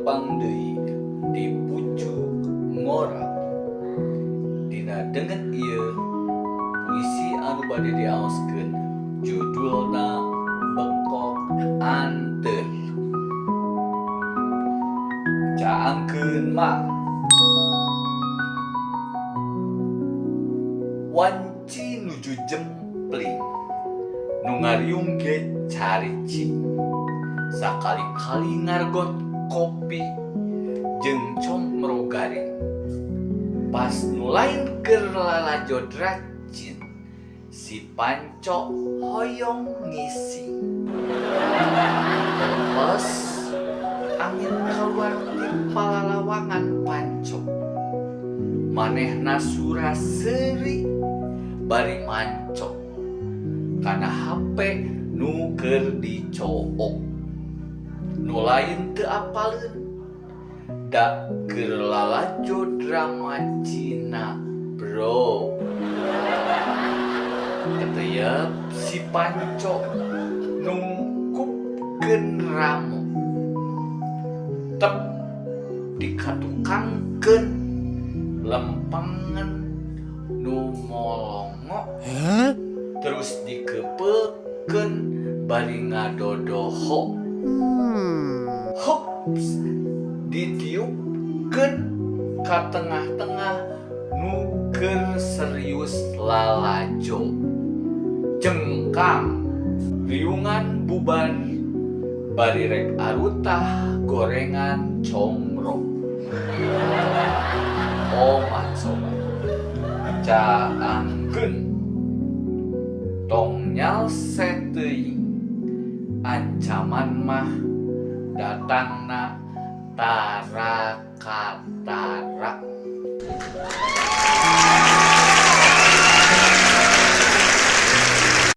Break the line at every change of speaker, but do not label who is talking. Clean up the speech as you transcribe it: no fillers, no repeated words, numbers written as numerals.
Tepang deui di pucuk ngora. Dina denget ieu puisi anu bade diaoskeun judulna Bekok Anteur. Caangkeun mah wanci nuju jempling nu ngariung ge caricing, sakali-kali ngargot kopi jeung comro garing. Pas nu lain keur lalajo dracin, si Panco hoyong ngising. Pas angin kaluar ti palalawangan Panco, manehna sura seuri bari manco kana HP nu keur dicook. Nu lain teu apaleun da keur lalajo drama Cina, bro. Keteyep si Panco nungkupkeun ramo, tep dikatukangkeun lempengan nu molongo, terus dikepekeun bari ngadodoho. Hops, ditiupkeun ka tengah-tengah nu keur serius lalajo. Jengkang riungan bubar bari rek arutah gorengan comro. Omat sobat, caangkeun tong nyalse teuing, ancaman mah datangna tara katara.